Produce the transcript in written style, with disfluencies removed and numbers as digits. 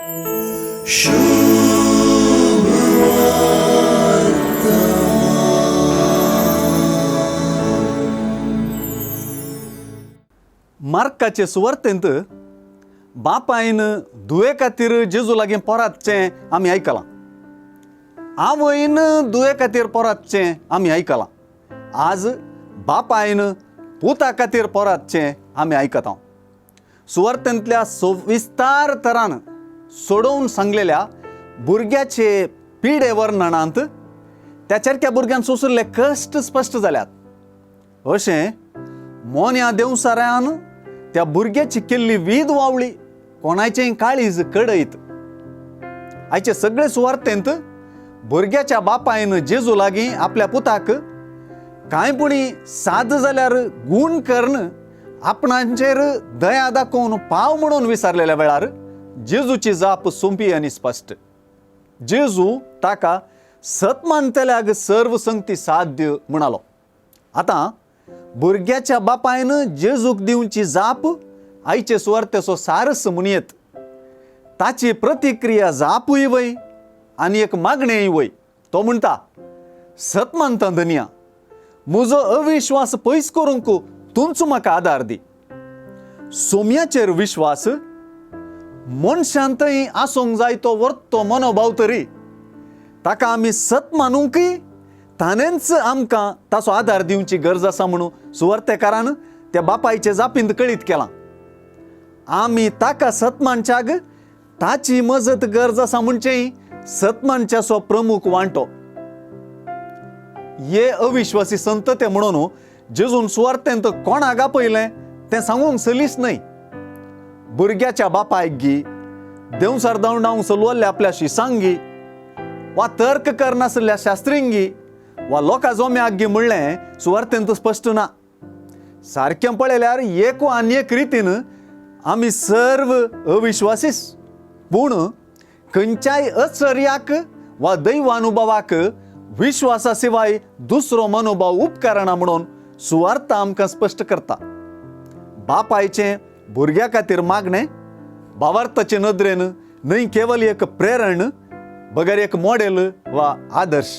मार्काचे सुवार्तेंत बापायन धुवे खातीर जेजू लागीं पोरातचें आमी आयकलां, आवयन धुवे खातीर पोरातचें आमी आयकलां, आज बापायन पुता खातीर पोरातचें आमी आयकता. सुवार्तेंतल्या सविस्तार तरान सोडोवन सांगलेल्या भुरग्याचे पिडे वर्णनांत त्या चरक्या भुरग्यान सोंशिल्ले कश्ट स्पश्ट जाल्यात. अशें मोन्या देंवसाऱ्यान त्या भुरग्याची केल्ली वीद वावळी कोणाचेंय काळीज कडयत. आयचे सगळे सुवार्तेंत भुरग्याच्या बापायन जेजू लागीं आपल्या पुताक कांय पुणी साद जाल्यार गूण करून आपणाचेर दया दाखोवन पाव म्हणून विचारलेल्या वेळार जेजूची जाप सोंपी आनी स्पश्ट. जेजू ताका सत मानतल्याक सर्व संगती साध्य म्हणालो. आतां भुरग्याच्या बापायन जेजूक दिवची जाप आयचे सुवार्तेचो सारस म्हणयेत. ताची प्रतिक्रिया जापूय वय आनी एक मागणेय वय. तो म्हणटा, सत मानता धनिया, म्हजो अविश्वास पयस करूंक तूंच म्हाका आदार दी. सोम्याचेर विश्वास मनशांतय आसूंक जाय तो वर्तो मनोभाव तरी ताका आमी सत मानूंकय ताणेंच आमकां ताचो आदार दिवची गरज आसा म्हणून सुवार्तेकारान त्या बापायचे जापींत कळीत केलां. आमी ताका सत मानच्याक ताची मजत गरज आसा म्हणचें सत मानच्याचो प्रमुख वांटो. हे अविश्वासी संत ते म्हणून जेजून सुवार्तेंत कोणाक आपयलें तें सांगूंक सलीस न्हय. भुरग्याच्या बापायक गी, देंवसार दवंडावंक चलवल्ल्या आपल्या शिसांगी वा तर्क करनासल्या शास्त्रींगी वा लोकां जोम्याक गी म्हणलें सुवार्तेंत स्पश्ट ना. सारकें पळयल्यार एक आनी एक रितीन आमी सर्व अविश्वासीस, पूण खंयच्याय अचर्याक वा दैवानुभवाक विश्वासा शिवाय दुसरो मनोभाव उपकारना म्हणून सुवार्थ आमकां स्पश्ट करता. बापायचें भुरग्या खातीर मागणें भावार्थाचे नदरेन न्हय केवल एक प्रेरण बगर एक मॉडेल वा आदर्श.